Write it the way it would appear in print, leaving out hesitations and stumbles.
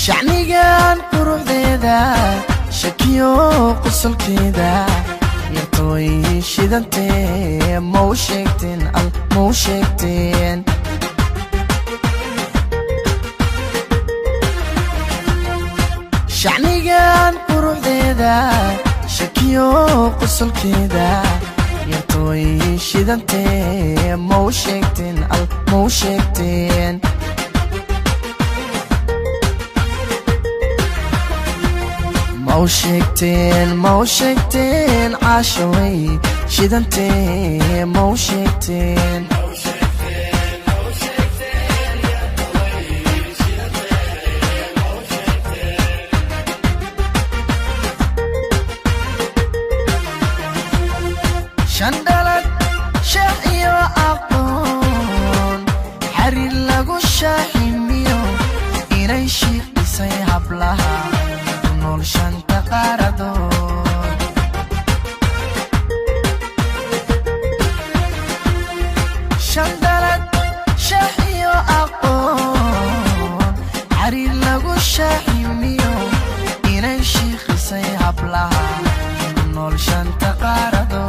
Shacnigan quruxdeeda, shakiyo qosolkeeda, yartooy shidantee, mau sheegteen al, mau sheegteen? Shacnigan quruxdeeda, shakiyo qosolkeeda, yartooy shidantee, mau sheegteen al, mau sheegteen? Mau sheegteen, mau sheegteen, caashaway shidantee, mau sheegteen? Shandalad sheekh iyo aqoon, xariir lagu shaaximiyo, inay shiiqisay hablaha ku nool shanta qaaradood. Shandalad sheekh iyo aqoon, xariir lagu shaaximiyo, inay shiiqisay hablaha ku nool shanta qaaradood.